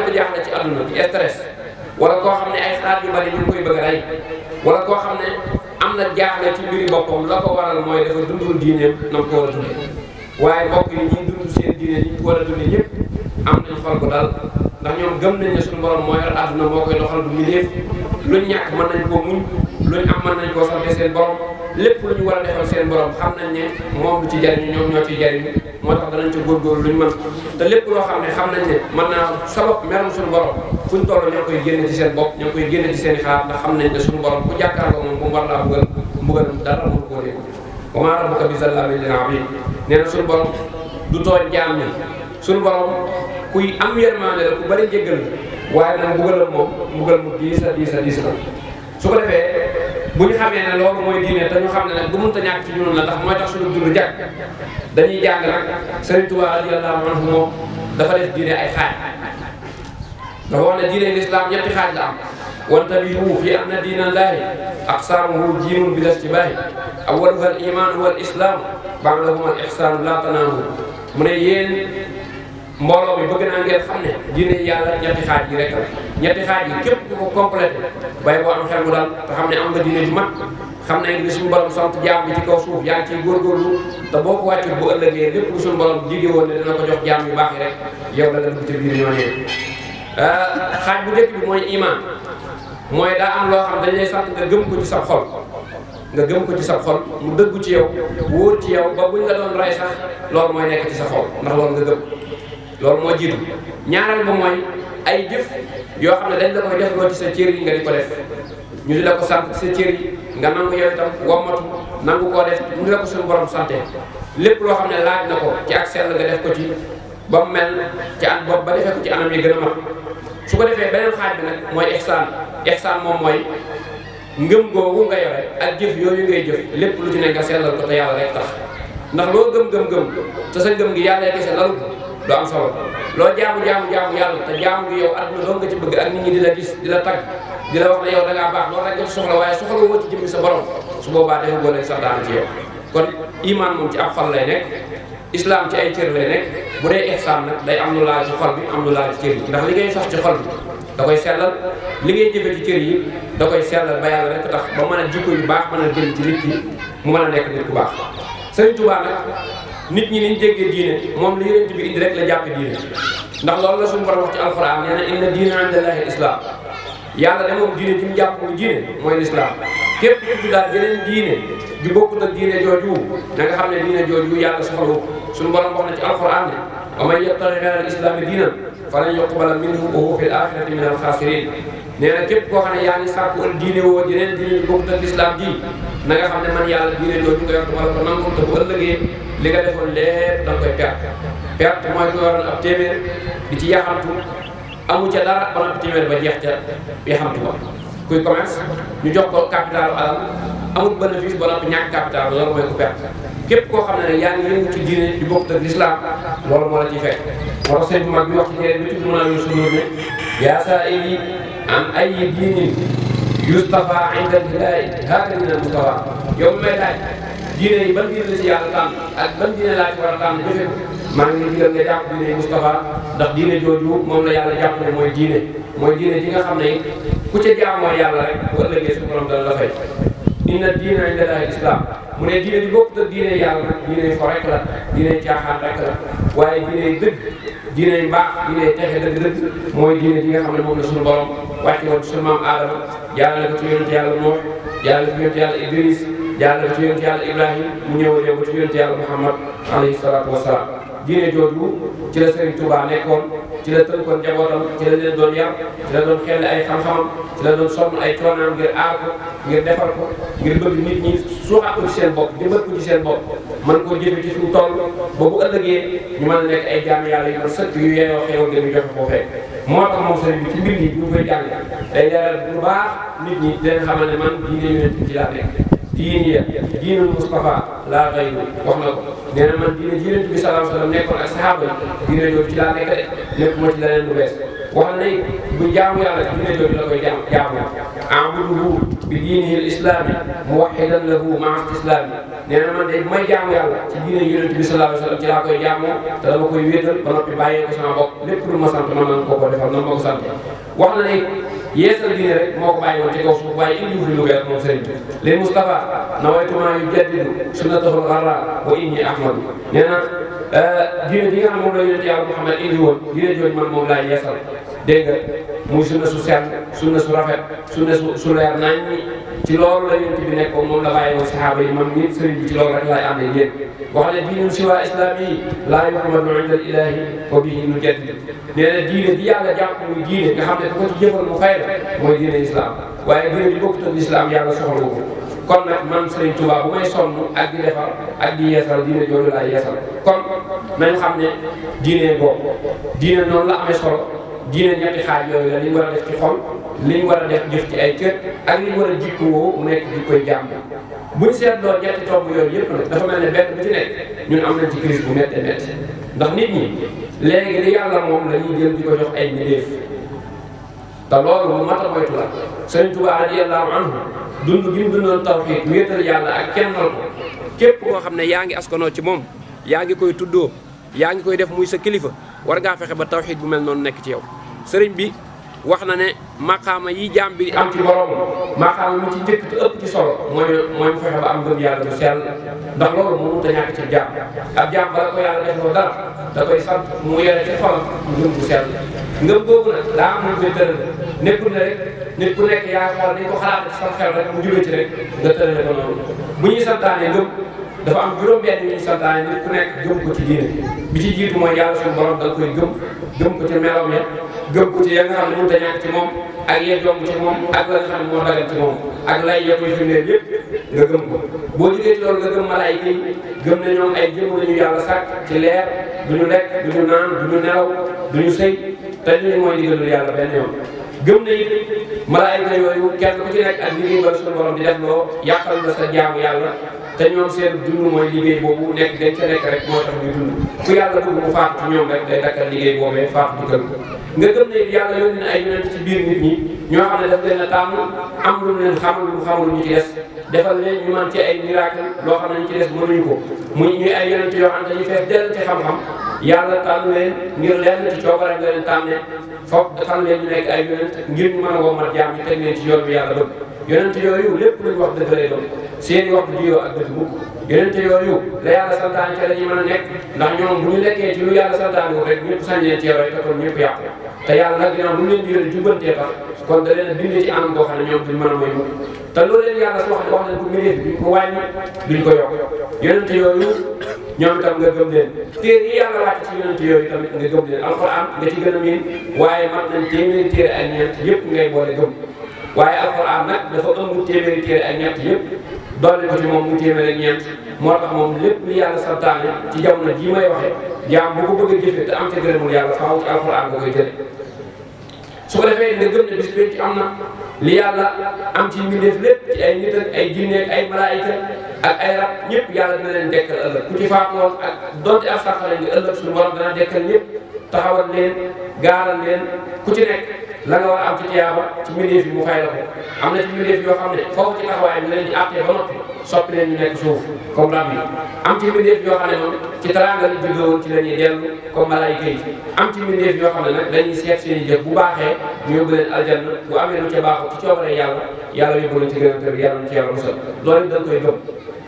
lu jaaxle ci àdduna ci stress wala koo xam ne ay xalaat yu bari ñu ngi koy bëgg a rey wala koo xam ne am na jaaxle ci mbiri boppam la ko waral mooy dafa dundul diineem na ko war a dundee waaye mbokk yi ñi dund seen diine ñi ko war a dundee ñëpp am nañ xol bu dal ndax ñoom gëm nañ ne suñu borom moo yor àdduna moo koy doxal du mbindeef luñ ñàkk mën nañ koo muñ luñ am mën nañ koo sante seen borom lépp lu ñu war a defal seen borom xam nañ ne moom du ci jariñu ñoom ñoo ciy jariñu moo tax danañ ci góorgóorlu luñ mën te lépp loo xam ne xam nañ ne mën naa sabab merum suñu borom fuñ toll ñoo koy génne ci seen bopp ñoo koy génne ci seen i xalaat ndax xam nañ ne suñu borom ku jàkkaarloo moom bu mu war laa mbugalam dara mënu koo dégg wa maa rabbuka bi zallaamin lil abiid nee na suñu borom du tooñ jaam ñi suñu borom kuy am yërmande la ku bari jéggal waaye nag mbugalam moom mbugal mu diis a diis la su ko defee bu ñu xamee ne loolu mooy diine te ñu xam ne nag bu mënta ñàkk ci ñun la ndax mooy tax suñu dund jag dañuy jàng nag Sëriñ Tuubaa radiyallaahu anhu moom dafa def diine ay xaaj dafa wax ne diine lislaam ñetti xaaj la am wantabihu fi anna diinallaahi aqsaamuhu jiimun bila istibaahi awwaluha al imaanu wal islaamu ba'dahuma al ihsaanu laa tanaamu mu ne yéen mbooloo mi bëgg naa ngeen xam ne diine yàlla ñetti xaaj yi rek la ñetti xaaj yi képp ku ko complété bay boo am xel mu dal te xam ne am nga diine ju mat xam ne li suñu borom sant jaam bi ci kaw suuf yaa ngi ciy góorgóorlu te boo ko wàccul bu ëllëgee lépp lu suñu borom jige woon ne dina ko jox jaam yu baax yi rek yow da nga dugg ci biir ñooñee xaaj bu njëkk bi mooy iman mooy daa am loo xam dañ lay sant nga gëm ko ci sa xol nga gëm ko ci sa xol mu dëggu ci yow wóor ci yow ba buñ la doon rey sax loolu mooy nekk ci sa xol ndax loolu nga gëm loolu moo jiitu ñaareel ba mooy ay jëf yoo xam ne dañ la koy defloo ci sa cër yi nga di ko def ñu di la ko sant ci sa cër yi nga nangu yow itam wommatu nangu koo def ñu di la ko suñu borom santé lépp loo xam ne laaj na ko ci ak sell nga def ko ci ba mu mel ci an bopp ba defee ko ci anam yi gën a mat su ko defee beneen xaaj bi nag mooy ihsaan moom mooy ngëm googu nga yore ak jëf yooyu ngay jëf lépp lu ci ne nga sellal ko te yàlla rek tax ndax loo gëm te sa ngëm gi yàlla kese lalu du am solo loo jaamu yàlla te jaamu gi yow àdduna doon nga ci bëgg ak nit ñi di la gis di la tagg di la wax ne yow da ngaa baax loolu rek nga ci soxla waaye soxla woo ci jëmmi sa borom su boobaa dafa góor leen santaane ci yow kon iman moom ci ab xol lay nekk islam ci ay cër lay nekk bu dee ihsaan nag day am lu laal ci xol bi am lu laal ci cër yi ndax li ngay sax ci xol bi da koy sellal li ngay jëfe ci cër yi da koy sellal ba yàlla rek tax ba mën a jikko yu baax mën a génn ci nit ki mu mën a nekk nit ku baax Sëriñ Tuubaa nag nit ñi niñ jéggee diine moom li yonent bi indi rek la jàppe diine ndax loolu la suñu borom wax ci alxuraan nee na inna diina indallaahi al-islaam yàlla de moom diine ji mu jàpp muy diine mooy lislaam képp ku tuddaat yeneen diine ju bokkut ak diine jooju na nga xam ne diine jooju yàlla soxla suñu borom wax na ci alxuraan ne wa man yabtaghi ghayra al-islaami diinan falan yuqbala minhu wa huwa fil aaxirati mina al-xaasiriin nee na képp koo xam ne yaa ngi sàkku diine woo yeneen diine ju bokkut ak lislaam ji na nga xam ne man yàlla diine jooju nga yor wala ko nangu te bu ëllëgee li nga defoon lépp da nga koy perte mooy ku yoroon ab téeméer di ci yaxantu amu ca dara ba noppi téeméer ba jeex ca yaxantu ba kuy commerce ñu jox ko capital alal amul bénéfice ba noppi ñàkk capital loolu mooy ku perte képp koo xam ne nag yaa ngi yëngu ci diine di bokk ak l'islam loolu moo la ciy fekk moo tax sëñ bu mag bi wax ci téere bi tudd mën a yu sunóor ne yaa saa'ili an ayyi diinin yustafa inda al-ilaahi haaka min al-mustafa yow mi may laaj diine yi ban diine la ci yàlla tànn ak ban diine laa ci war a tànn jëfe maa ngi digal nga jàpp diine Mustafa ndax diine jooju moom la yàlla jàpp ne mooy diine ji nga xam ne ku ca jaam mooy yàlla rek bu ëllëgee suñu borom dana la fay inna diina inda llaahi al-islaam mu ne diine ji bokkut ak diine yàlla nag diine fo rek la diine caaxaan rek la waaye diine dëgg diine mbaax diine texe dëgg mooy diine ji nga xam ne moom la suñu borom wàcce woon suñu maam Aadama jaarale ko ci yonent yàlla Nuux jaarale ko ci yonent yàlla Idris jaarale ko ci yonent yàlla Ibrahim mu ñëw ba ci yonent yàlla Muhammad alayhi salaatu wasalaam diine jooju ci la Serigne Touba nekkoon ci la tënkoon njabootam ci la leen doon yar ci la doon xel ay xam-xamam ci la doon sonn ay coonaam ngir aar ko ngir defar ko ngir bëgg nit ñi suuxat ko ci seen bopp jëmbat ko ci seen bopp man koo jëfe ci suñu toll ba bu ëllëgee ñu mën a nekk ay jaam yàlla yu ma sëkk yu yeeyoo xew nga ñu joxe koo fekk moo tax moom sëriñ bi ci mbir yi ñu koy jàng day leeral bu baax nit ñi di leen xamal ne man diine yonent bi ci laa nekk diine diinul Mustafa laa gayru wax na ko nee na man diine yonent bi sallallahu alayhi wa sallam nekkoon ak sahaaba yi diine jooju ci laa nekk de nekk moo ci leneen lu bees wax na it bu jaamu yàlla ci diine jooju la koy jaamu a'buduhu bi diinihi al-islaami muwahhidan lahu ma'a istislaami nee na man de bu may jaamu yàlla ci diine yonent bi sallallahu alayhi wasallam ci laa koy jaamoo te dama koy wéetal ba noppi bàyyee ko sama bopp lépp lu ma sant man nan ko defal nan ma ko sant wax na ne yeesal diine rek moo ko bàyyi woon ci kaw suuf waaye indi fi lu bees moom sëriñ bi li Mustafa nawaytumaa yu jaddidu sunnatahul gharra wa inni ahmadu nee na diine ji nga xam moom la yonent yàlla Muhammad indi woon diine jooju man moom laay yeesal dégg nga muy sunna su sell sunna su rafet sunna su leer nañ ci loolu la yonent bi nekkoon moom la bàyyi woon saxaaba yi man nit sëriñ bi ci loolu rek laay ànd ak yéen wax ne diinun siwa islaam yi laa yuhmadu inda ilahi wa bihi nu jaddid nee na diine di yàlla jàpp muy diine nga xam ne ku ko ci jëfal mu fay la mooy diine islam waaye diine di bokkut ak islam yàlla soxla ko kon nag man Sëriñ Tuubaa bu may sonn ak di defar ak di yeesal diine jooju laay yeesal kon nañ xam ne diine boobu diine noonu la amee solo diine ñetti xaaj yooyu la li ñu war a def ci xol li ñu war a def jëf ci ay cër ak li ñu war a jikkoo mu nekk di koy jàmm buñ seetloo ñetti tomb yooyu yëpp nag dafa mel ne benn bu ci nekk ñun am nañ ci crise bu méttee métti ndax nit ñi léegi li yàlla moom la ñuy jël di ko jox ay mbindeef te loolu lu mat a moytu la Sëriñ Tuubaa radiyallaahu anhu dund gi mu dundoon tawhiid wéetal yàlla ak kennal ko képp koo xam ne yaa ngi askanoo ci moom yaa ngi koy tuddoo yaa ngi koy def muy sa kilifa war ngaa fexe ba tawhiid bu mel noonu nekk ci yow sëriñ bi wax na ne maqaama yi jaam bi am ci borom maqaama mu ci njëkk te ëpp ci solo mooy mu fexe ba am ngëm yàlla bu sell ndax loolu mënut a ñàkk ci jaam ab jaam bala ko yàlla def loo dara da koy sant mu yore ci xolam ngëm bu sell ngëm boobu nag daa am lu koy tëral nekkul ne rek nit ku nekk yaa xool dañ ko xalaat ci sa xel rek mu jóge ci rek nga tërale ko noonu bu ñuy santaane ngëm dafa am juróom-benn yu ñu santaane nit ku nekk gëm ko ci diine bi ci jiitu mooy yàlla suñu borom da nga koy gëm ko ci meloom ya gëm ko ci ya nga xam ne mënut a ñàkk ci moom ak ya jomb ci moom ak la nga xam ne moo dagal ci moom ak lay ya koy firndeel yëpp nga gëm ko boo jógee ci loolu nga gëm malaayika yi gëm ne ñoom ay jëmm lañu yàlla sàkk ci leer duñu lekk duñu naan duñu nelaw duñu sëy te ñu mooy ndigalul yàlla benn yoon gëm na it malaayika yooyu kenn ku ci nekk ak liggéey ba suñu borom di def loo yàqal la sa jaamu yàlla te ñoom seen dund mooy liggéey boobu nekk dañ ca nekk rek moo tax ñuy dund ku yàlla bëgg mu faatu ci ñoom rek day dakkal liggéey boobee faatu dikkal ko nga gëm ne yàlla yónni na ay yonent ci biir nit ñi ñoo xam ne daf leen a tàmm am lu mu leen xamul lu mu xamul ñu ci des defal leen ñu man ci ay miracle loo xam ne ñu ci des mënuñu ko muy ñuy ay yonent yoo xam ne dañuy fees dell ci xam-xam yàlla tànn leen ngir lenn ci coobare nga leen tànne foog defal leen ñu nekk ay yonent ngir ñu mën a wommat jaam yi teg leen ci yoon bi yàlla bëgg yonent yooyu lépp luñ wax dëgg lay doon seeni wax du jiyoo ak dëgg mukk yonent yooyu la yàlla santaane ca la ñu mën a nekk ndax ñoom bu ñu nekkee ci lu yàlla santaane rek ñëpp sañ leen ci roy te kon ñëpp yàqu te yàlla nag ginnaaw lu leen di yónni jubbantee tax kon da leen a bind ci anam boo xam ne ñoom duñ mën a moy mukk te loolu leen yàlla su wax nañ ko mbindeef duñ ko wàññi duñ ko yokk yonent yooyu ñoom itam nga gëm leen téere yi yàlla wàcc ci yonent yooyu tamit nga gëm leen alxuraan nga ci gën a miin waaye mat nañ téeméeri téere ak ñeent yëpp ngay boole gëm waaye alxuraan nag dafa ëmb téeméeri téere ak ñett yëpp doole ko ci moom mu téeméer ak ñeent moo tax moom lépp li yàlla santaane ci jamono jii may waxe jaam bu ko bëgg a jëfe te am ca gërëmul yàlla faaw ci alxuraan nga koy jële su ko defee nga gëm ne bis bi ci am na li yàlla am ci mbindeef lépp ci ay nit ak ay jinne ak ay malaayika ak ay rab ñëpp yàlla dina leen dekkal ëllëg ku ci faatu woon ak donte ak saxale ngi ëllëg suñu borom dana dekkal ñëpp taxawal leen gaaral leen ku ci nekk la nga war a am ci tiyaaba ci mbindeef yi mu fay la ko am na ci mbindeef yoo xam ne foofu ci taxawaay bi leen di àttee ba noppi soppi leen ñu nekk suuf comme rab yi am ci mbindeef yoo xam ne moom ci teraanga li juddoo ci la ñuy dellu comme malaayika yi am ci mbindeef yoo xam ne nag dañuy seet seen i jëf bu baaxee ñu yóbbu leen aljanna bu amee lu ca baaxul ci coobare yàlla yàlla yóbbu leen ci gën a tër yàlla ñu ci yàlla musal loolu dañ koy gëm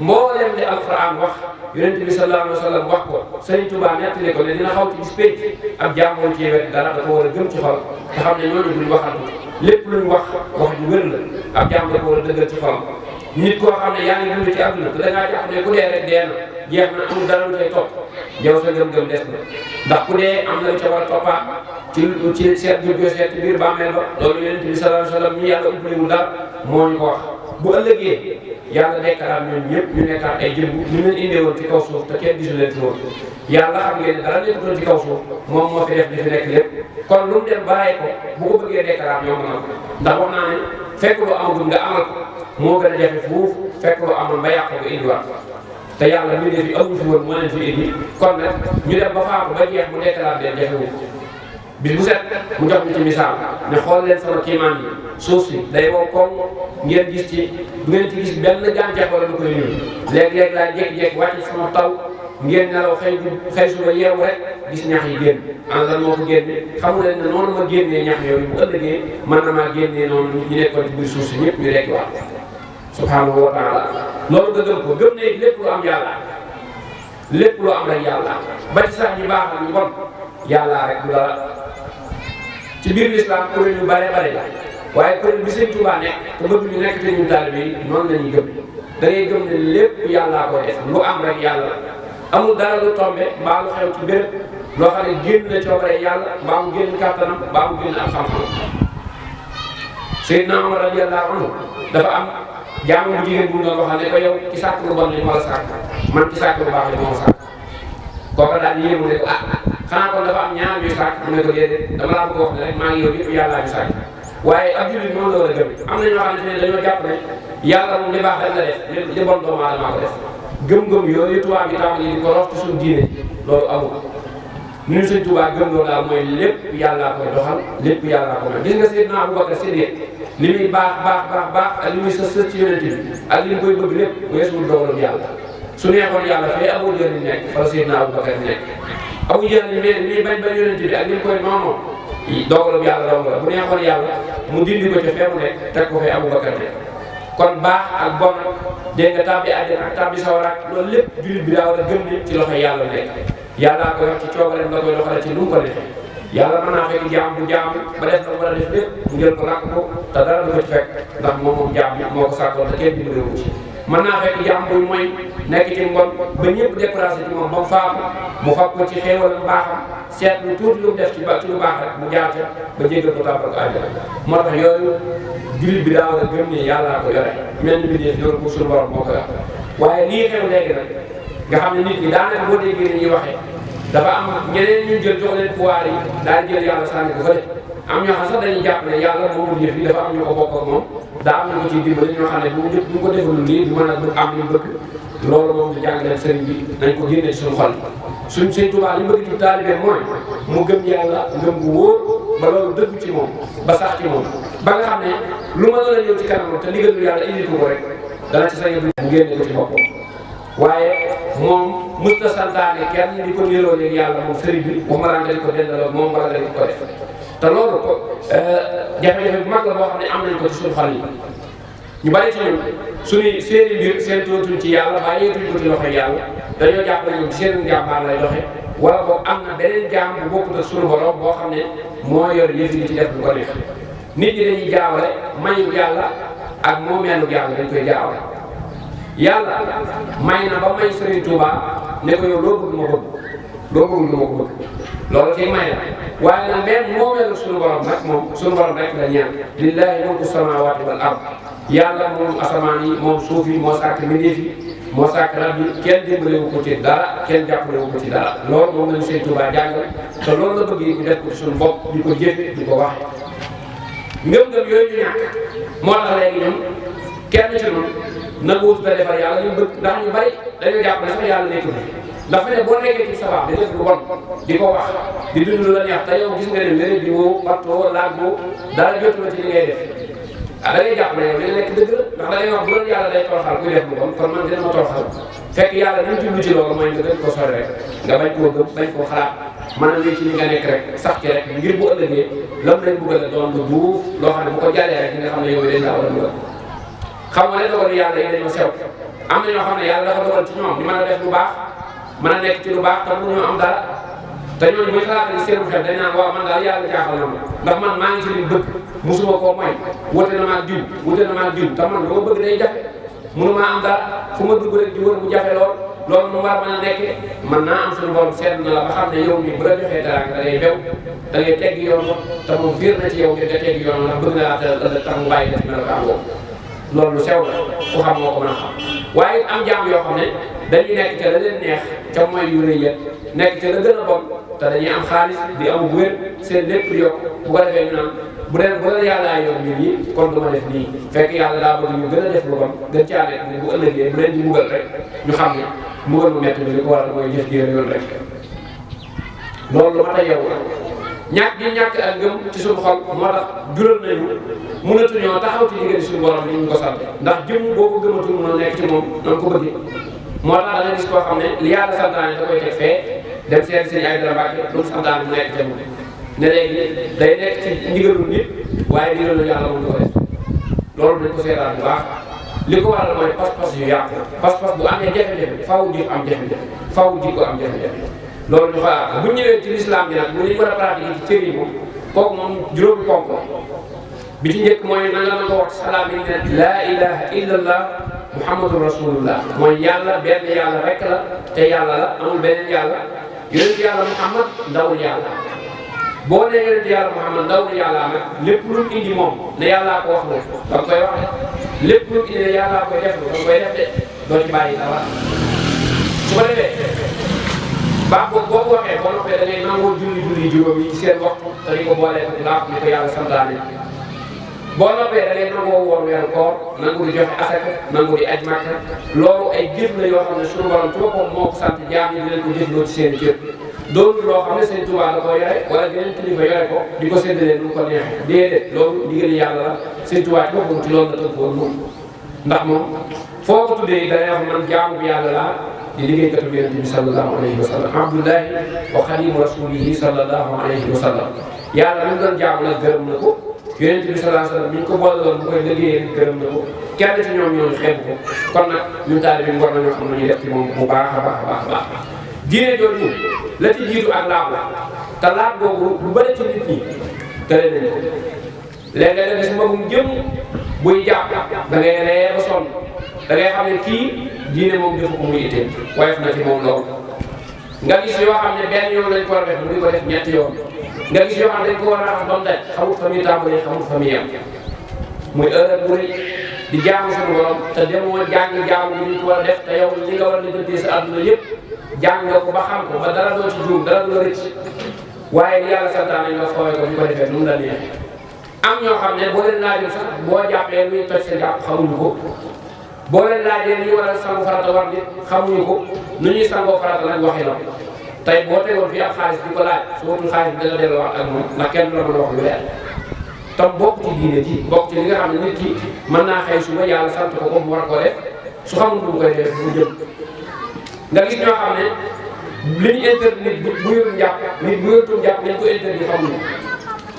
mbooleem li alquran wax yonent bi sallallahu alayhi wa sallam wax ko Sëriñ Tuubaa nettali ko ne dina xaw ci bis pénc ab jàmmoo ci wet dara da ko war a gëm ci xol te xam ne ñooñu duñ waxantu lépp luñ wax ju wér la ab jàmm da ko war a dëggal ci xolam nit koo xam ne yaa ngi dund ci àdduna te da ngaa jàpp ne ku dee rek dee na jeex na amul dara lu cay topp yow sa gëm-gëm des na ndax ku dee am na lu ca war a toppaat ci seet jur joo seet ci biir bàmmeel ba loolu yonent bi sallallahu alayhi wa sallam ñi yàlla umpaliwul dara moo ñu ko wax bu ëllëgee yàlla dekkalaat ñun ñëpp ñu nekkaat ay jëmm ñu leen indee woon ci kaw suuf te kenn gisu leen ci woon yàlla xam ngeen ne dara nekkutoon ci kaw suuf moom moo fi def li fi nekk lépp kon lu mu dem bàyyi ko bu ko bëggee dekkalaat ñoo mën a ndax wax naa ne fekk lu amagul nga amal ko moo gën a jafe fuuf fekk lu amul ba yàq ko indiwaat te yàlla mi def fi amu fi woon moo leen fi indi kon nag ñu dem ba faatu ba jeex mu dekkalaat leen jafewul bis bu set mu jox ñu ci misaal ne xool leen sama kiimaan yi suuf si day wow koŋ ngeen gis ci du ngeen ci gis benn gàncax wala lu koy ñuul léeg-léeg laa jékki-jékki wàcc sama taw ngeen nelaw xëy suba yeewu rek gis ñax yi génn ana lan moo ko génne xamu leen ne noonu ma génnee ñax yooyu bu ëllëgee mën na maa génnee noonu ñu nekkoon ci biir suuf si ñëpp ñu rekki waat subhanahu wa taala loolu nga gëm ko gëm ne lépp lu am yàlla lépp lu am rek yàlla ba ci sax ñu baax ñu bon yàlla rek du dara ci biir l'islam kuréel yu bare bare la waaye kuréel bi Sëñ Tuubaa nekk te bëgg ñu nekk te ñu taalibe yi noonu la ñuy gëm da ngay gëm ne lépp yàllaa koy def lu am rek yàlla amul dara lu tombe mbaa lu xew ci béréb loo xam ne génn na coobare yàlla mbaa mu génn kàttanam mbaa mu génn am xam-xam Seydina Omar radiyallahu anhu dafa am jaamu bu jigéen bu mu doon waxal ne ko yow ci sàkk lu bon li moo la sàkk man ci sàkk lu baax li moo la sàkk kooka daal yéemu ne ko xanaa kon dafa am ñaar ñuy sàkk mu ne ko déedéet dama laa bëgg wax ne rek maa ngi yow yëpp yàllaa ñu sàkk waaye ab jullit moom la war a gëm am na ñoo xamante ne dañoo jàpp ne yàlla moom li baax rek la def li bon doomu aadama ko def gëm-gëm yooyu tubaab yi tàmbali di ko rof ci suñu diine loolu amul ñun Sëñ Tuubaa gëm loolu daal mooy lépp yàllaa koy doxal lépp yàllaa ko mel gis nga Seydina Abubakar Siddiq li muy baax ak li muy sës ci yonent bi ak li mu koy bëgg lépp weesuwul dogalu yàlla su neexoon yàlla fee Abu Jahl nekk fa la Seydina Abubakar nekk Abu Jahl mais li muy bañ yonent bi ak li mu koy noonu dogalu yàlla dong la bu neexoon yàlla mu dindi ko ca fee mu nekk teg ko fee Abubakar nekk kon baax ak bon dégg nga tàbbi àjjana ak tàbbi sawara loolu lépp jullit bi daa war a gëm ne ci loxo yàlla nekk yàllaa koy wax ci coobareem la koy doxale ci lu mu ko defee yàlla mën naa fekk jaam bu jaam ba def la war a def lépp mu jël ko làkk ko te dara du ko ci fekk ndax moom jaam bi moo ko sàkkoon te kenn dimbali ko ci mën naa fekk jaam buy mooy nekk ci mbon ba ñëpp découragé ci moom ba mu faatu mu fab ko ci xéewal mbaaxam seet lu tuuti lu mu def ci lu baax rek mu jaar ca ba jéggal ko tàbbal ko àjjana moo tax yooyu jullit bi daa war a gëm ne yàllaa ko yore mel ni bindéef yoru ko suñu borom moo ko yor waaye lii xew léegi nag nga xam ne nit ñi daanaka boo déggee ni ñuy waxee dafa am ñeneen ñu jël jox leen pouvoir yi daal di jël yàlla sànni ko fële am ñoo xam sax dañuy jàpp ne yàlla moomul yëf yi dafa am ñu ko bokk ak moom daa am ñu ko ciy dimbali ñoo xam ne bu ko defalul lii du mën a am li mu bëgg loolu moom di jàng leen sëriñ bi nañ ko génne ci suñu xol suñ Sëñ Tuubaa li mu bëgg ci taalibe mooy mu gëm yàlla ngëm gu wóor ba loolu dëgg ci moom ba sax ci moom ba nga xam ne lu mën a ñëw ci kanam te ndigalu yàlla indi ko rek dana ci sa yëb mu génne ko ci boppam waaye moom mësta santaane kenn di ko niroo léegi yàlla moom sëriñ bi waxuma laa nga di ko dendaloo moom wala nga di ko def te loolu ko jafe-jafe bu mag la boo xam ne am nañ ko ci suñu xol yi ñu bari ci ñun suñuy seeni mbir seen tootuñ ci yàlla bàyyeetuñ ko ci loxo yàlla dañoo jàpp ne ñoom seen njàmbaar lay doxe wala boog am na beneen jaam bu bokkut ak suñu borom boo xam ne moo yor yëf yi ci def bu ko neex nit ñi dañuy jaawale mayu yàlla ak moomeelu yàlla dañ koy jaawale yàlla may na ba may Sëriñ Tuubaa ne ko yow loo bëgg ma bëgg loo bëgg ma ko bëgg loolu kay may la waaye nag même moomeelu suñu borom nag moom suñu borom rek la ñaan lillahi mulku samawati wal ard yàlla moom asamaan yi moom suuf yi moo sàkk mbindeef yi moo sàkk rab yi kenn dimbalewu ko ci dara kenn jàppalewu ko ci dara loolu moom lañu Sëriñ Tuubaa jàngal te loolu la bëgg ñu def ko ci suñu bopp di ko jëfe di ko waxe ngëm-ngëm yooyu ñu ñàkk moo tax léegi ñun kenn ci ñun nag wut ba defar yàlla ñu bëgg ndax ñu bari dañoo jàpp ne sax yàlla nekkul ndax fi ne boo nekkee ci sabab di def lu bon di ko wax di dund lu la neex te yow gis nga ne wéri di woo wattoo laagoo dara jotu la ci li ngay def da ngay jàpp ne yow li nga nekk dëgg la ndax da ngay wax bu doon yàlla day toroxal kuy def lu bon kon man dina ma toroxal fekk yàlla li ñu jublu ci loolu mooy nga gën ko sori rek nga bañ koo gëm bañ koo xalaat mën a wéy ci li nga nekk rek sax ci rek ngir bu ëllëgee lam lañ buggal a doon lu duuf loo xam ne bu ko jàllee rek di nga xam ne yow dañ laa war a dugal xam nga ne dogal yàlla yi dañoo sew am na ñoo xam ne yàlla dafa dogal ci ñoom ñu mën a def lu baax mën a nekk ci lu baax te mënuñoo am dara te ñooñu buñ xalaatee seen xel dañ naan waaw man daal yàlla jaaxal na ma ndax man maa ngi ci liñ bëgg musuma koo mooy wute na maag diw wute na maag diw te man lu ma bëgg day jafe mënuma am dara fu ma dugg rek di wër mu jafe lool loolu mu war mën a nekkee mën naa am suñu borom seet na la ba xam ne yow mii bu la joxee teraanga da ngay bew da ngay tegg yoon ko te moom fiir na ci yow ngir nga tegg yoon ndax bëgg na laa tëral ëllëg tax mu bàyyi def melokaan boobu loolu lu sew la ku xam moo ko mën a xam waaye am jaam yoo xam ne dañuy nekk ca la leen neex ca mooy yu rëy ya nekk ca la gën a bon te dañuy am xaalis di am wér seen lépp di yokk bu ko defee ñu naan bu dee yàllaa yor mbir yi kon du ma def nii fekk yàlla daa bëgg ñu gën a def lu bon gën caa nekk ne bu ëllëgee bu leen di mbugal rek ñu xam ne mbugal mu métti bi li ko waral mooy jëf jéer yoon rek loolu lu mat a yow ñàkk ak ngëm ci suñu xol moo tax jural nañu mënatuñoo taxaw ci diggante suñu borom ni ñu ko sant ndax jëm boo ko gëmatul mënoo nekk ci moom na ko bëgg moo tax da nga gis koo xam ne li yàlla santaane da koy teg fee dem seeti seen ay dara mbàkke lu mu santaane mu nekk ca moom ne léegi day nekk ci ndigalul nit waaye ndigalul yàlla moom du ko def loolu dañ ko seetaan bu baax li ko waral mooy pas-pas yu yàqu pas-pas bu amee jafe-jafe faaw jëf am jafe-jafe faaw jikko am jafe-jafe loolu ñu xalaat bu ñëwee ci lislaam bi nag mu li ñu war a pratiquer ci cër yi moom kooku moom juróomi ponk la bi ci njëkk mooy na nga mën ko wax salaam yi ne laa ilaha illallah muhammadu rasulullah mooy yàlla benn yàlla rek la te yàlla la amul beneen yàlla yonent yàlla muhammad ndawul yàlla boo nee yonent yàlla muhammad ndawul yàlla nag lépp lu mu indi moom ne yàllaa ko wax loolu da nga koy wax de lépp lu mu indi ne yàllaa koy def loolu da nga koy def de doo ci bàyyi dara su ko defee baax boobu boo ko waxee boo noppee da ngay nangoo julli juróom yi seen waxtu te di ko boolee ko laaf ni ko yàlla santaane boo noppee da ngay nangoo woor weeru koor nangu di joxe asaka nangu di aj Makka loolu ay jëf la yoo xam ne suñu borom ci boppam moo ko sant jaam yi di leen ko jëfloo ci seen i cër doonul loo xam ne seen Tuubaa da koo yore wala geneen kilifa yore ko di ko séddalee nu mu ko neexee déedéet loolu ndigal yàlla la seen Tuubaa ci boppam ci loolu la tënkoon moom ndax moom foo ko tuddee da ngay wax man jaamu bi yàlla laa di liggéeykatu bi Yonent bi sallallahu alayhi wa sallam abdullahi wa xadimu rasulihi sallallahu alayhi wa sallam yàlla mi mu doon jaamu nag gërëm na ko Yonent bi sallallahu alayhi wa sallam mi ñu ko boole loon bu koy liggéeyee gërëm na ko kenn ci ñoom ñooñu xeebu ko kon nag ñun taalibe bi war nañoo xam nañu def ci moom bu baax a baax a baax a baax diine jooju la ci jiitu ak laab la te laab boobu lu bëri ci nit ñi tële nañ ko léeg-léeg nga gis magum jëm buy jàpp da ngay ree ba sonn da ngay xam ne kii diine moom defu ko muy itteel woyof na ci moom loolu nga gis yoo xam ne benn yoon lañ ko war a def mu di ko def ñetti yoon nga gis yoo xam ne dañ ko war a raxas ba mu daj xamul fa muy tàmbalee xamul fa muy yem muy heure bu rëy di jaamu suñu borom te demoo jàng jaamu bi ñu ko war a def te yow li nga war a lijjantee sa àdduna yëpp jàng nga ko ba xam ko ba dara doo ci juum dara du la rëcc waaye li yàlla santaane nga fooy ko ñu ko defee nu mu la neexee am ñoo xam ne boo leen laajoon sax boo jàppee luy toj sa jàpp xamuñu ko boo leen laajee ni ñu war a sangu farata war nit xamuñu ko nu ñuy sangoo farata lañ waxi na tey boo tegoon fii ak xaalis di ko laaj su wutul xaalis bi danga delluwaat ak moom ndax kenn du la mën a wax lu leer tam bokk ci diine ji bokk ci li nga xam ne nit ki mën naa xëy suba yàlla sant ko ko mu war koo def su xamul lu mu koy def mu jëm nga gis ñoo xam ne li ñu interdit nit bu yorul njàpp nit bu yorutul njàpp dañ ko interdit xamuñu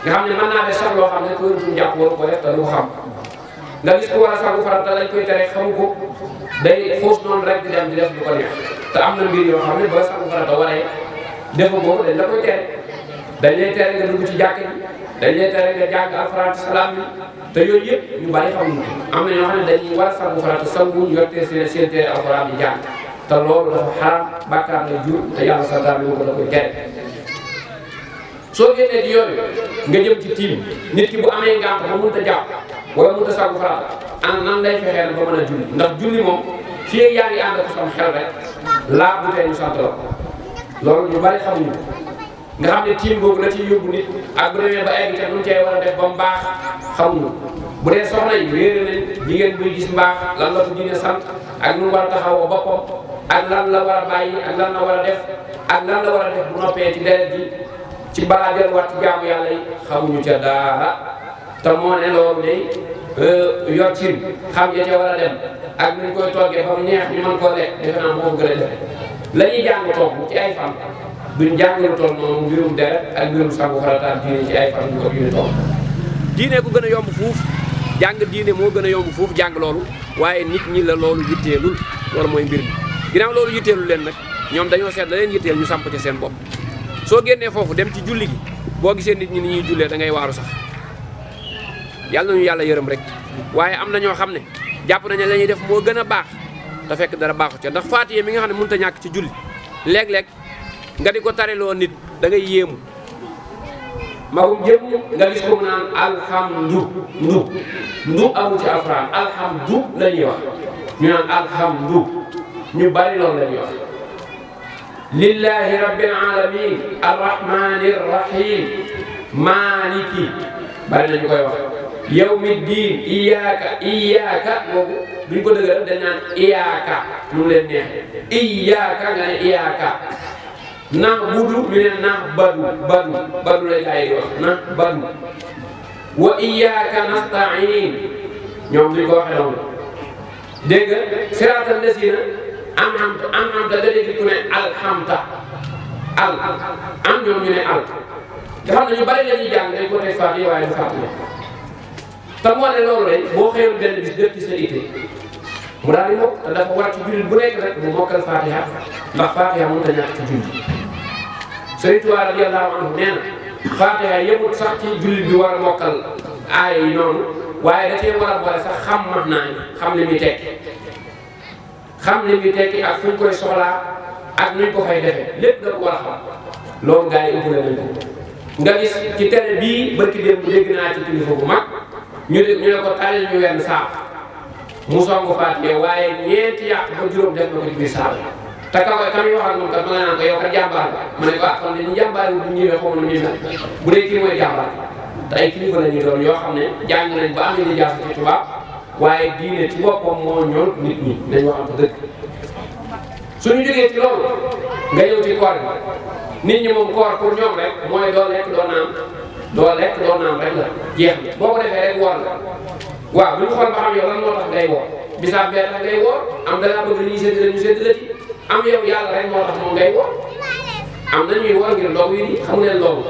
nga xam ne mën naa def sax loo xam ne ku yorutul njàpp waru ko def te du ko xam nga gis ku war a sangu farata lañ koy tere xamu ko day xuus noonu rek di dem di def lu ko neex te am na mbir yoo xam ne ba sangu farata waree defu boobu dañ la koy tere dañ lay tere nga dugg ci jàkk ji dañ lay tere nga jàng alxuraan ci salaam bi te yooyu yëpp ñu bari xamuñu ko am na ñoo xam ne dañuy war a sangu farata sanguñ yortee seen tere alxuraan di jàng te loolu dafa xaram bàkkaar la jur te yàlla santaane ko da koy tere soo génnee ci yooyu nga jëm ci tiim nit ki bu amee ngànt ba mënut a jàpp wala mënut a sangu farata ana nan lay fexee nag ba mën a julli ndax julli moom fii yaa ngi ànd ak sam xel rek laab bu tee ñu sant la loolu ñu bari xamuñu nga xam ne tiim boobu la ciy yóbbu nit ak bu demee ba egg te nu cee war a def ba mu baax xamuñu bu dee soxna yi réere nañ jigéen buy gis mbaax lan la ko diine sant ak nu mu war a taxawoo boppam ak lan la war a bàyyi ak lan la war a def ak lan la war a def bu noppee ci deret ji ci balaa delluwaat ci jaamu yàlla yi xamuñu ca dara te moo ne loolu day yor cin xam ya ca war a dem ak nuñ koy toggee ba mu neex ñu mën koo lekk defe naa moo gën a defe la ñuy jàng togg ci ay fan duñ jàng lu toll noonu mbirum deret ak mbirum sangu farataal diine ci ay fan ñu ko diine togg diine ko gën a yomb fuuf jàng diine moo gën a yomb fuuf jàng loolu waaye nit ñi la loolu yitteelul loolu mooy mbir mi ginnaaw loolu yitteelul leen nag ñoom dañoo seet la leen yitteel ñu samp ci seen bopp soo génnee foofu dem ci julli gi boo gisee nit ñi ni ñuy jullee da ngay waaru sax yàlla nañu yàlla yërëm rek waaye am na ñoo xam ne jàpp nañu la ñuy def moo gën a baax te fekk dara baaxu ca ndax faatiye mi nga xam ne mënut a ñàkk ci julli léeg-léeg nga di ko tareloo nit da ngay yéemu magum jëm nga gis ko mu naan alhamdu ndu amul ci alxuraan alhamdu la ñuy wax ñu naan alhamdu ñu bari loolu la ñuy wax lillahi rabbil alamin arrahmanir rahim maliki bari nañu koy wax yawmi diin iyaaka boobu duñ ko dëgëral dañ naan iyaaka ñu leen neex iyaaka nga ne iyaaka nax budu ñu ne nax badu la gaa yi di wax nax badu wa iyyaka nasta'in ñoom duñ ko waxee noonu dégg nga siraatal lazina an'amta da dégg ku ne alhamta am ñoom ñu ne al nga xam ne ñu bari la ñuy jàng dañ ko teg Faatiha waaye du Faatiha te moo ne loolu rek boo xëyoon benn bis def ci sa itte mu daal di mokk te dafa war ci jullit bu nekk rek mu mokkal Faatiha ndax Faatiha mënut a ñàkk ci jullit Sëriñ Tuubaa radiyallaahu anhu nee na Faatiha yëmut sax ci jullit bi war a mokkal aaya yi noonu waaye da cee war a boole sax xam maanaa yi xam li muy tekki xam li muy tekki ak fu ñu koy soxlaa ak nuñ ko fay defee lépp da ko war a xam loolu gars yi ëpp nañ ko nga gis ci télé bii barki démb dégg naa ci kilifa bu mag ñu ne ko tàllal ñu wenn saaf mu songu Faatiha waaye ñeenti yàq ba juróom def na ko ci biir saaf te ka muy wax ak moom kat ma nga naan ko yow kat jàmbaar nga ma ne ko ah kon dañuy jàmbaar bu ñëwee xaw ma nu ñuy bu dee kii mooy jàmbaar te ay kilifa la ñuy doon yoo xam ne jàng nañ ba am nañu jaar ci tubaab waaye diine ci boppam moo ñor nit ñi dañu waxante dëgg suñu jógee ci loolu nga ñëw ci koor bi nit ñi moom koor pour ñoom rek mooy doo lekk doo naan rek la jeex na boo ko defee rek woor la waaw bu ñu xool ba xam yow lan moo tax ngay woor bisaab bee tax ngay woor am dangaa bëgg li ñuy séddale ñu séddale ci am yow yàlla rek moo tax moom ngay woor am na ñuy woor ngir ndogu yi di xam leen loolu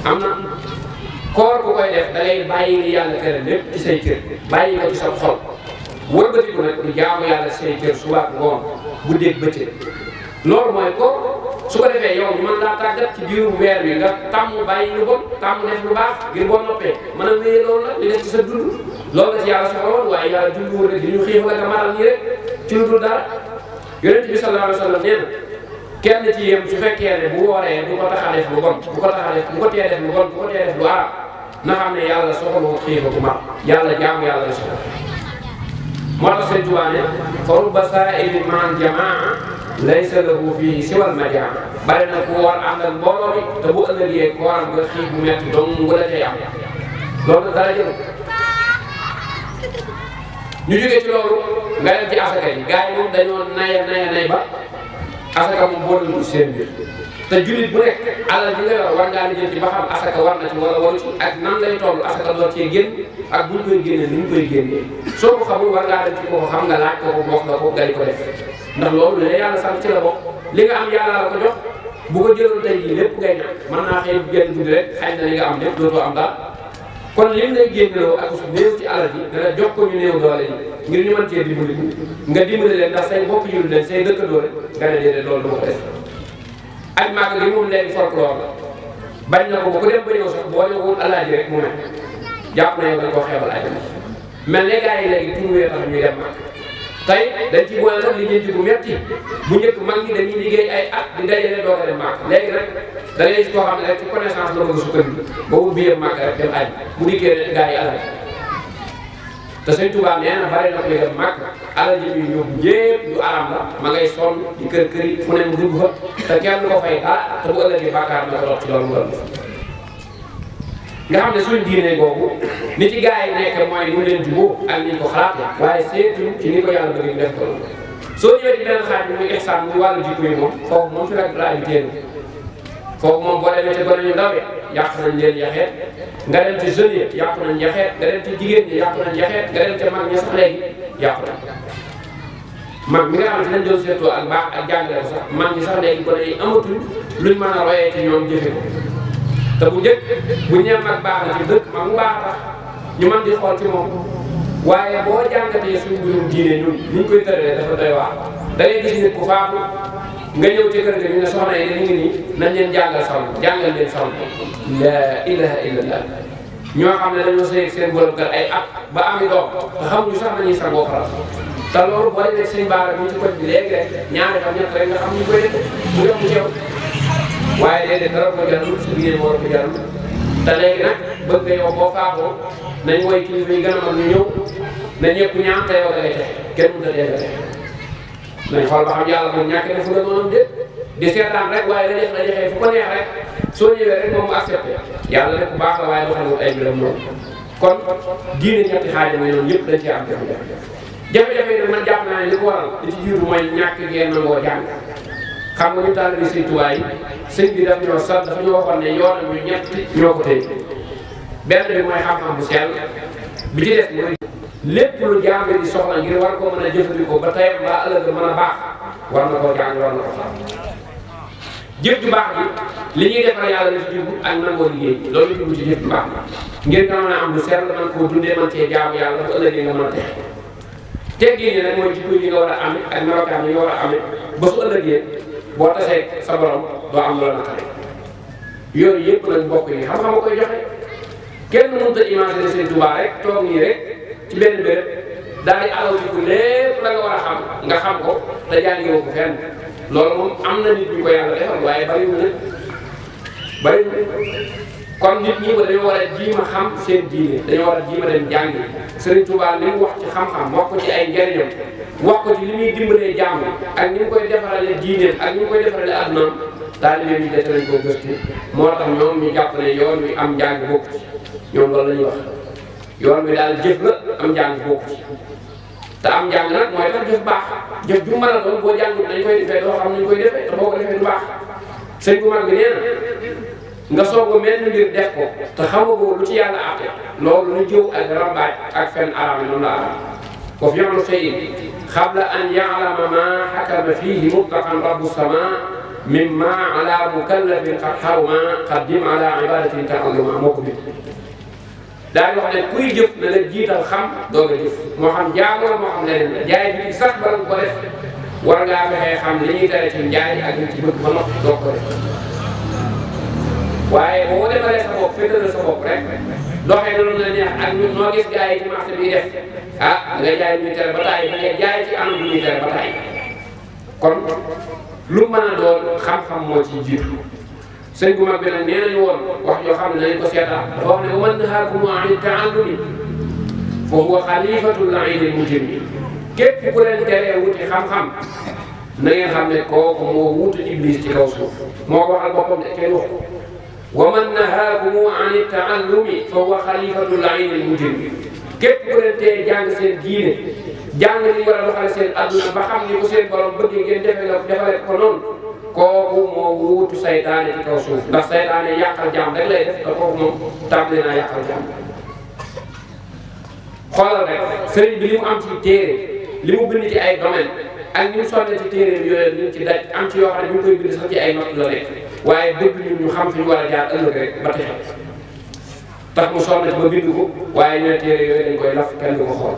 am na koor ku koy def da ngay bàyyi li yàlla tere lépp ci say cër bàyyi ko ci sa xol wëlbatiku nag di jaamu yàlla ci say cër suba ak ngoon bu dégg bëccëg loolu mooy koor su ko defee yow ñu mën laa tàggat ci biiru weer wi nga tàmm bàyyi lu bon tàmm def lu baax ngir boo noppee mën a wéyee loolu nag li def ci sa dund loolu la ci yàlla soxla woon waaye yàlla dunduwul rek di ñu xiif la nga maral nii rek ci lu dul dara yonent bi sallallahu alayhi wa sallam nee na kenn ci yéen su fekkee ne bu wooree du ko tax a def lu bon bu ko tax a def bu ko tee def lu bon bu ko tee def lu arab na xam ne yàlla soxlawul xiifa bu mar yàlla jaamu yàlla la soxla moo tax Sëñ Tuubaa ne fa rubba saa'ilin ma'al jamaa laysa lahu fiihi siwal majaa bari na ku woor ànd ak mbooloo mi te bu ëllëgee kooram nga xiif bu metti dong nga la cay am loolu dara jël ñu jógee ci loolu nga dem ci asaka yi gars yi moom dañoo nay ba asaka moom boole ko seen biir te jullit bu nekk alal ji nga yor war ngaa lijjanti ba xam asaka war na ci wala waru ci ak nan lay toll asaka door cee génn ak buñ koy génnee ni ñu koy génnee soo ko xamul war ngaa dem ci ko xam nga laaj ko wax nga ko gari ko def ndax loolu la yàlla sant ci la bokk li nga am yàlla la ko jox bu ko jëloon tey jii lépp ngay ñàkk mën naa xëy génn guddi rek xëy na li nga am lépp dootoo am daal kon lim lay génneloo ak su néew ci alal ji dana jox ko ñu néew doole yi ngir ñu mën cee dimbali nga dimbali leen ndax say bokk yu leen say dëkkandoo rek nga ne déedéet loolu dama ko def ak màgg gi moom léegi folklore la bañ na ko ba ku dem ba ñëw sax boo ñëwul alaaji rek mu ne jàpp na yow dañ koo xeebal ay mel ne gars yi léegi tur wee tax ñuy dem màgg tey dañ ci boole nag liggéey bu metti bu njëkk mag ñi dañuy liggéey ay at di dajale doo ko dem màgg léegi nag da ngay koo xam ne rek ci connaissance la bëgg a sukkandiku ba wut bi yëpp màgg rek dem aji mu dikkee ne gars yi alal te Sëñ Tuubaa nee na bari na koy dem màgg alal ji ñuy yóbbu yëpp yu aram la ma ngay sonn di kër kër yi fu ne mu dugg fa te kenn du ko fay dara te bu ëllëgee bàkkaar na ko dox ci loolu mu doon nga xam ne suñ diine googu ni ci gars yi nekk mooy ñu leen jubóo ak ni ñu ko xalaatee waaye seetuñ ci ni ko yàlla bëgg ñu def ko loolu soo ñëwee ci benn xaaj bi muy ihsaan muy wàllu jikko yi moom foofu moom fi rek laa bi téen foofu moom boo demee te gone ñu ndaw yàq nañ leen yaxeet nga dem ci jeunes yi yàq nañ yaxeet nga dem ci jigéen ñi yàq nañ yaxeet nga dem ci mag ñi sax léegi yàq nañ mag mi nga xam ne nañ doon seetoo ak baax ak jàngale ko sax mag ñi sax léegi gone yi amatuñ luñ mën a royee ci ñoom jëfe ko te bu njëkk bu ñee mag baax na ci dëkk mag mu baax tax ñu mën di xool ci moom waaye boo jàngatee suñu mbirum diine ñun ñu koy tëralee dafa doy waar da ngay gis nit ku faatu nga ñëw ci kër ga ñu ne soxna yi dañu ngi nii nañ leen jàngal jàngal leen sonn la ilaha illallah ñoo xam ne dañoo sëy seen borom kër ay at ba ami doom te xamuñu sax nañuy sangoo faral te loolu boo demee seen baara ñu ci koñ bi léegi rek ñaari fan ñett rek nga xam ñu koy def mu yomb ci yow waaye déedéet dara ko jarul su jigéen moo ko jarul te léegi nag bëgg nga yow boo faatoo nañ woy kilifa yi gën a mag ñu ñëw na ñëpp ñaan te yow da ngay texe kenn mënut a dee nga texe nañ xool ba xam yàlla moom ñàkk ne fu la noonu déet di seetaan rek waaye la joxee fu ko neex rek soo ñëwee rek moom mu accepté yàlla rek bu baax la waaye doxalul ay mbiram noonu kon diine ñetti xaajam mooy noonu yëpp dañ ci am jafe-jafe yi nag man jàpp naa ne li ko waral li ci jiitu mooy ñàkk ngeen nangoo jàng xam nga ñu taalibe Sëñ Tuubaa yi sëñ bi daf ñoo sax dafa ñu waxoon ne yoonam ñu ñett ñoo ko téye benn bi mooy xam-xam bu sell bi ci des mooy lépp lu jaam bi di soxla ngir war koo mën a jëfandikoo ba tey mbaa ëllëg mën a baax war na koo jàng war na ko xam jëf ju baax bi li ñuy defal yàlla la ci jublu ak nangoo liggéey loolu jublu ci jëf ju baax ngir nga mën a am lu sell man koo dundee man cee jaamu yàlla ba ëllëgee nga mën a texe teggin yi nag mooy jikko yi nga war a amee ak melokaan yi nga war a amee ba su ëllëgee boo tasee sa borom doo am loola naqare yooyu yëpp nag mbokk yi xam-xam a koy joxe kenn mënut a imaginer Sëñ Tuubaa rek toog nii rek ci benn béréb daal di alaw ci ku lépp la nga war a xam nga xam ko te jàngewoo ko fenn loolu moom am na nit ñu ko yàlla defal waaye bariwul nag bariwul kon nit ñi ko dañoo war a jiima xam seen diine dañoo war a jiima dem jàngi Sëriñ Tuubaa li mu wax ci xam-xam wax ko ci ay njariñam wax ko ci li muy dimbalee jàmm ak ni mu koy defaralee diineem ak ni mu koy defaralee addunaam taalibe yi dese nañ koo gëstu moo tax ñoom ñu jàpp ne yoon wi am njàng bokk ci ñoom loolu la ñuy wax yoon wi daal jëf la am njàng bokk ci te am njàng nag mooy tax jëf baax jëf ju mën a doon boo jàngut nañ koy defee doo xam nañ koy defee te boo ko defee du baax sëñ bu mag bi nee na nga soog a mel ni mbir def ko te xamagoo lu ci yàlla àtte loolu lu jëw ak rambaaj ak fenn araam noonu la araam ko fi'lu shay'in qabla an ya'lama ma hakama fihi mutlaqan rabbu sama mimma ala mukallafin qad haruma qaddim ala ibadatin ta'alluma moo ko bind daal di wax ne kuy jëf na la jiital xam doog a jëf moo xam jaamu la moo xam leneen la jaay bi sax bala nga ko def war ngaa fexee xam li ñuy tere ci njaay ak li ci bëgg ba noppi doog ko def waaye boo defalee sa bopp féetale sa bopp rek doxee na lu la neex ak ñun noo gis gars yi ci marché bi def ah nga jaay lu ñuy tere ba taay da ngay jaay ci anam lu ñuy tere ba taay kon lu mën a doon xam-xam moo ciy jiitu sëñ bu mag bi nag nee nañu woon wax yoo xam ne nañ ko seetaan dafa wax ne wa man nahaakum ani taallumi fa huwa xalifatul laa'inil mujrimi képp ku leen teree wuti xam-xam na ngeen xam ne kooku moo wuutu iblis ci kaw suuf moo ko waxal boppam de kenn wax wa man nahaakum ani taallumi fa huwa xalifatul laa'inil mujrimi képp ku leen tee jàng seen diine jàng li war a doxale seen adduna ba xam ni ko seen borom bëgg ngeen defale ko noonu kooku moo wuutu saytaane ci kaw suuf ndax saytaane yàqal jàmm rek lay def te kooku moom tàmbali naa yàqal jàmm xoolal rek sëriñ bi li mu am ci téere li mu bind ci ay domaine ak ni mu sonne ci téere yooyu ñu ci daj am ci yoo xam ne ñu ngi koy bind sax ci ay notes la nekk waaye bëgg ñun ñu xam fi ñu war a jaar ëllëg rek ba texe tax mu sonn ci ba bind ko waaye ñu ne téere yooyu dañ koy laf kenn du ko xool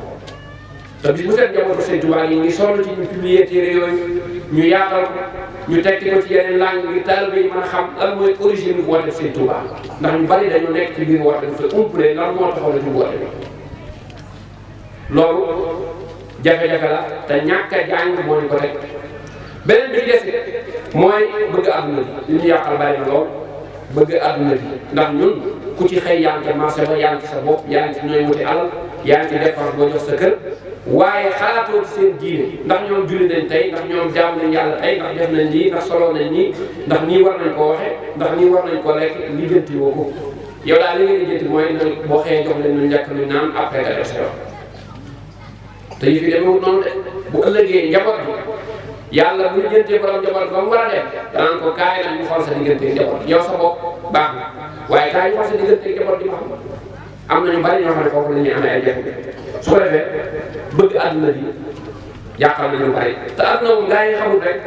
te bis bu set njabootu Sëñ Tuubaa yi ngi sonn ci ñu publier téere yooyu ñu yaatal ko ñu tekki ko ci yeneen langue ngir taalibe yi mën a xam lan mooy origine bu woote Sëñ Tuubaa ndax ñu bari dañu nekk ci biir woote bi te umpule lan moo taxaw la ci woote bi loolu jafe-jafe la te ñàkk a jàng moo ñu ko teg beneen bi ci des mooy bëgg àdduna bi li ñu yàqal bari na lool bëgg àdduna bi ndax ñun ku ci xëy yaa ngi ci marché ba yaa ngi ci sa bopp yaa ngi ci ñooy wuti alal yaa ngi ci dépense boo jox sa kër waaye xalaatoo ci seen diine ndax ñoom julli nañ tey ndax ñoom jaam nañ yàlla tey ndax def nañ lii ndax solo nañ nii ndax nii war nañ koo waxe ndax nii war nañ koo lekk lijjanti woo ko yow daal li nga lijjanti mooy boo xëyee jox leen ñu njëkk ñu naan après nga def sa yoon te yi fi demewut noonu de bu ëllëgee njaboot bi yàlla bu lijjantee borom njaboot ba mu war a dem danaan ko kaay nag ñu xool sa diggante njaboot yow sa bopp baax na waaye kaay ñu xool sa diggante njaboot bi ma xam am nañu bari ñoo xam ne foofu la ñuy amee ay jafe-jafe su ko defee bëgg àdduna bi yàqal nañu bari te àdduna moom gaa yi xamul rek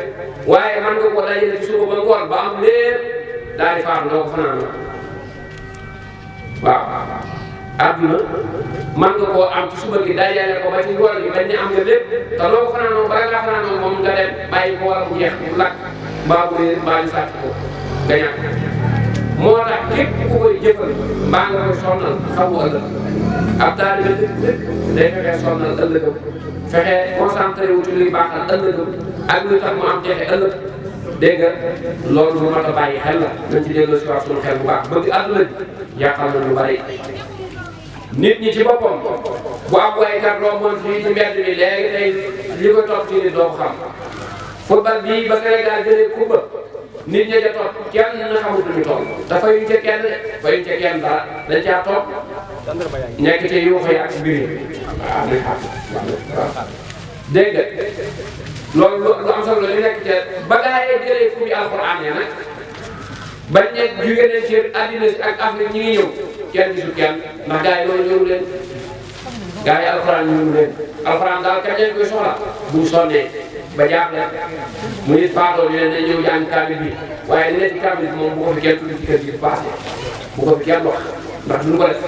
waaye man nga koo dajale ci suba ba ngoon ba am lépp daal di faatu doo ko fanaan waaw àdduna man nga koo am ci suba gi dajale ko ba ci ngoon gi bañ ne am nga lépp te doo ko fanaanoo bala ngaa fanaanoo moom nga dem bàyyi ko war mu jeex mu lakk mbaa bu réer mbaa ñu sàcc ko nga ñàkk moo tax képp ku koy jëfal mbaa nga koy sonnal xamu ëllëg ab taalibe dëgg day fexee sonnal ëllëgam fexee concentré wu ci luy baaxal ëllëgam ak lu tax mu am jeexe ëllëg dégg nga loolu lu mat a bàyyi xel la nañ ci delloo si waat suñu xel bu baax bëgg àdduna bi yàqal na lu bari nit ñi ci boppam bu am waykat romboon fii ci mbedd mi léegi tey li koy topp ci nit doo ko xam football bii ba Sénégal jëlee coupe nit ña ca topp kenn na xamul duñu toll te fayuñ ca kenn fayuñ ca kenn dara dañ caa topp nekk ci yuuxu yi ak mbir yi waaw nañ xam waaw dégg nga loolu lu am solo la li nekk ca ba gaa yi jëlee fu bi alxuraan ya nag bañ ne jóge nañ ci àddina si ak Afrique ñi ngi ñëw kenn gisul kenn ndax gaa yi loolu ñëw leen gaa yi alxuraan ñëw leen alxuraan daal kañ lañ koy soxla buñ sonnee ba jaaxle mu nit faatoo ñu leen dañ ñëw jàng kaamil bi waaye li ne ci kaamil bi moom bu ko fi kenn tudd ci kër gi passé bu ko fi kenn wax ndax duñ ko def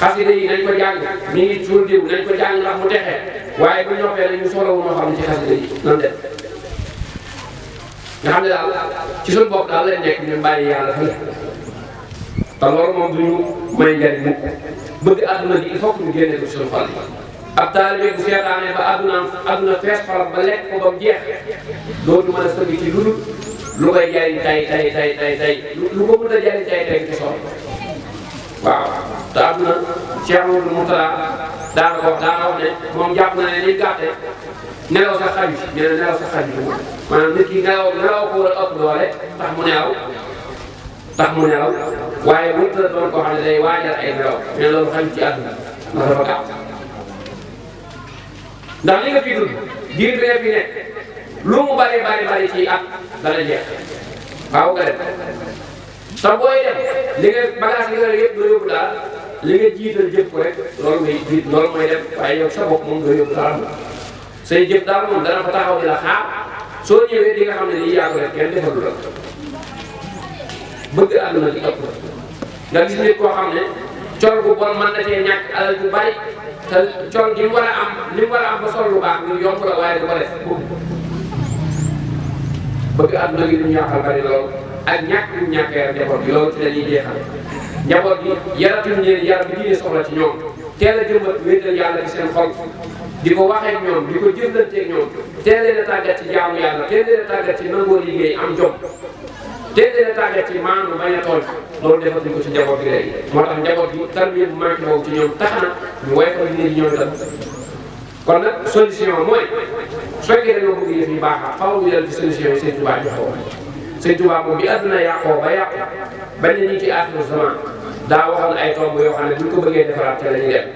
xasida yi nañ ko jàng mi ngi suul diw nañ ko jàng ndax mu texee waaye bu ñoppee nañu soxla wu ñoo xam ne ci xasida yi nan def nga xam ne daal ci suñu bopp daal lañ nekk ñu bàyyi yàlla fële te loolu moom duñu may njariñ mukk bëgg àdduna ji il faut que ñu génne ko ci suñu xol yi ab taalibe bu seetaanee ba àdduna fees xolam ba lekk ko ba mu jeex dootu mën a sëgg ci lu dul lu koy jariñ tay lu ko mën a jariñ tay ci soxla waaw te àdduna Cheikh Amadou Mourtada daana wax ne moom jàpp na ne ni gàtte nelaw sa xaju ñu ne nelaw sa xaju maanaam nit ki nelaw ko war a ëpp doole tax mu nelaw waaye mënut a doon koo xam ne day waajal ay nelaw ñu ne loolu xaju ci àdduna ndax dafa gàtt ndax li nga fi dund diir bi nga fi nekk lu mu bari ci at dana jeex waaw nga dem te booy dem li nga bagage yi nga yëpp doo yóbbu daal li nga jiital jëf ko rek loolu ngay jiit loolu mooy dem waaye yow sa bopp moom doo yóbbu daal say jëf daal moom dana fa taxaw di la xaar soo ñëwee di nga xam ne lii yaa ko def kenn defalu la bëgg àdduna di ëpp nga gis nit koo xam ne col bu bon mën na cee ñàkk alal bu bari te col gi mu war a am li mu war a am ba sol lu baax ngir yomb la waaye du ko def bëgg àdduna gi duñu yàqal bari loolu ak ñàkk ñu ñàkkee rek njaboot bi loolu ci lañuy jeexal njaboot bi yaratuñu leen yar bi diine soxla ci ñoom teel a jëmbat wéetal yàlla ci seen xol di ko waxee ak ñoom di ko jëflanteeg ñoom teel leen a tàggat ci jaamu yàlla teel leen a tàggat ci nangoo liggéey am jom teel leen a tàggat ci maanu bañ a tooñ loolu defatuñ ko ci njaboot bi léegi moo tax njaboot bi tarbiya bu manqué boobu ci ñoom tax na ñu woyofal diine ji ñoom itam kon nag solution mooy su fekkee dañoo bëgg yëf yi baaxaat faaw ñu dellu ci solution yi Sëñ Tuubaa jox ko Sëñ Tuubaa moom bi àdduna yàqoo ba yàqu bañ ne ñu ngi ci aaxiru zaman daa waxoon ay tomb yoo xam ne buñ ko bëggee defaraat te la ñuy dem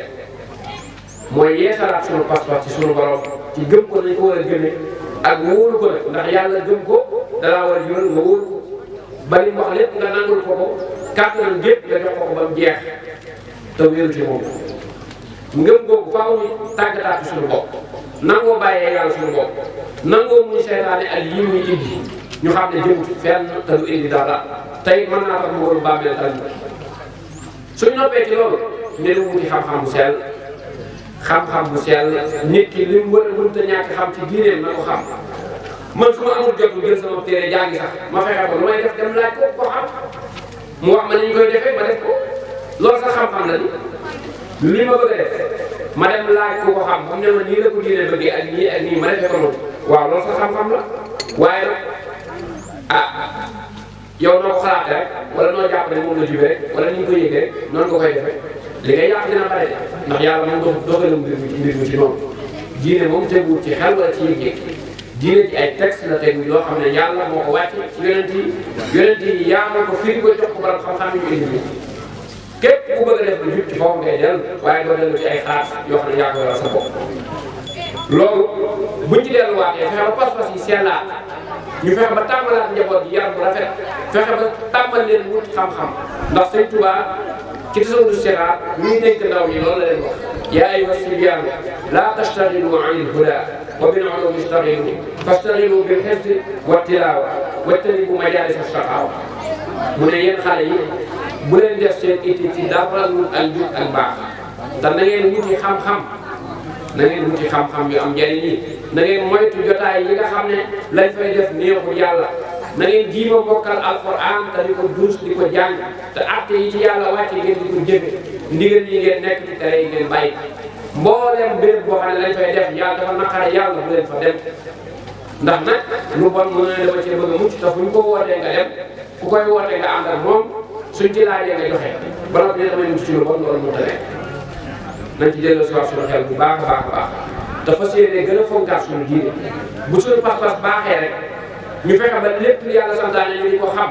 mooy yeesalaat sunu pas-pas ci sunu borom ci gëm ko nañ ko war a gëmee ak wóolu ko nag ndax yàlla gëm ko dalaa war a yoon nga wóolu ko bari mu wax lépp nga nangul ko ko kàttanam gépp nga jox ko ba mu jeex te wéeru ci moom ngëm googu faaw ñu tàggataat ci suñu bopp nangoo bàyyee yàlla suñu bopp nangoo muy seetaane ak yi muy indi ñu xam ne jëm fenn te du indi dara tey mën naa tax mu waru bàmmeel tal suñ noppee ci loolu ne lu wuti xam-xam bu sell nit ki li mu war a mënta ñàkk xam ci diineem na ko xam man su ma amul jotu jël sama téere jàngi sax ma fexe ko lu may def dem laaj ko xam mu wax ma ni ñu koy defee ma def ko loolu sax xam-xam la ni li ma bëgg a def ma dem laaj ko xam xam ne ma nii la ko diine bëggee ak nii ak nii ma defee ko noonu waaw loolu sax xam-xam la waaye nag yow noo ko xalaatee rek wala noo jàpp ne moom la jubee rek wala ni ñu ko yëgee rek noonu nga koy defee li ngay yàq dina bare de ndax yàlla moom doxalam mbir mi ci noonu diine moom teguwul ci xel wala ci yëg-yëg diine ci ay texte la tegu yoo xam ne yàlla moo ko wàcce ci yonent yi yaamal ko firi ko jox ko borom xam-xam yi ñu indi képp ku bëgg a def lu jub ci foofu ngay dellu waaye doo dellu ci ay xaar yoo xam ne yaa ko waral sa bopp loolu buñ ci delluwaatee fexe ba pas-pas yi sellaat ñu fexe ba tàmbalaat njaboot yi yar bu rafet fexe ba tàmbal leen wut xam-xam ndax Sëñ Tuubaa ci tasawudu sixaar ñu ngi dénk ndaw ñi loolu la leen wax yaa ayyuha sibyaan laa tastaxilu an il-hudaa wa bil ulumi istaxilu fastaxilu bil hifzi wa tilaawa wajtanibu majaalis ash-shaqaawa mu ne yéen xale yi bu leen def seen itti ci dara lu ak jub ak baax te na ngeen wuti xam-xam na ngeen wuti xam-xam yu am njëriñ yi na ngeen moytu jotaay yi nga xam ne lañ fay def neexul yàlla na ngeen jiima mokkal alquran te di ko duus di ko jàng te acte yi ci yàlla wàcce ngeen di ko jëfe ndigal yi ngeen nekk ci tere yi ngeen bàyyi mboolem béréb boo xam ne lañ fay def yàlla dafa naqare yàlla bu leen fa dem ndax nag lu bon mu ne dama cee bëgg a mucc te fuñ ko wootee nga dem ku koy wootee nga ànd ak moom suñ ci laajee nga joxe ba noppi ne damay mucc ci lu bon loolu mu tane nañ ci delloo si wax suñu xel bu baax a baax a baax dafa séenee gën a fonkaat suñu diine bu suñu pas-pas baaxee rek ñu fexe ba lépp lu yàlla santaane ñu di ko xam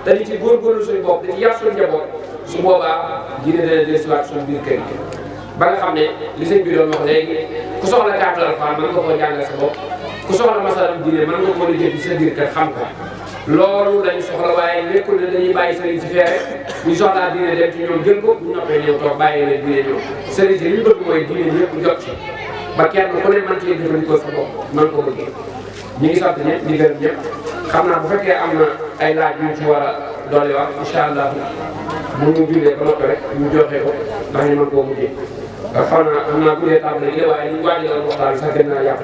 te di ci góorgóorlu suñu bopp di ci yar suñu njaboot su boobaa diine dana dellusiwaat suñu biir kër yi ba nga xam ne li sëñ bi doon wax léegi ku soxla kàttan alxuraan mën nga koo jàngal sa bopp ku soxla masalam diine mën nga koo lijjanti sa biir kër xam ko loolu lañu soxla waaye nekkul ne dañuy bàyyi sëriñ si feere ñu soxlaa diine dem ci ñoom jël ko bu noppee ñëw toog bàyyi leen diine ñoom sëriñ si li ñu bëgg mooy diine ñëpp jot ci ba kenn ku ne mën cee jëfandikoo sa bopp mën ko bëgg ñu ngi sant ñëpp di gërëm ñëpp xam naa bu fekkee am na ay laaj yu ci war a dolli wax incha allah bu ñu jullee ba noppi rek ñu joxe ko ndax ñu mën koo mujjee xam naa guddee tàmbali gi waaye ñu waajaloon waxtaan bi sax gën naa yàq